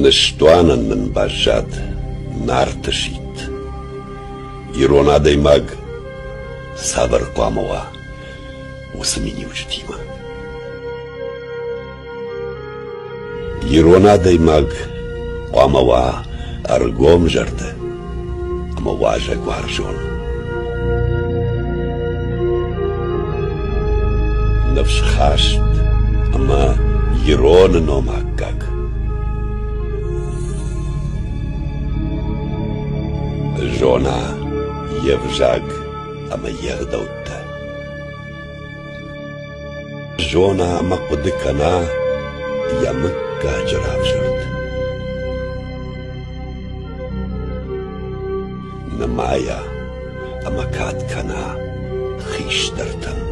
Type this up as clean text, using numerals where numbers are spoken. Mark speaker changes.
Speaker 1: Ныстуанӕн нын баззад Нарты сидт. Ирон адӕймаг цавӕр хъуамӕ уа, уыцы миниуджытимӕ. Ирон адӕймаг хъуамӕ уа ӕргомзӕрдӕ ӕмӕ уазӕгуарзон. Ныфсхаст ӕмӕ ироны ном аккаг. Зона йе взаг ӕмӕ йе гъдӕуттӕ. Зона ӕмӕ хъуыды кӕна йӕ мыггаджы равзӕрд. Нымайа ӕмӕ кад кӕна хистӕртӕн.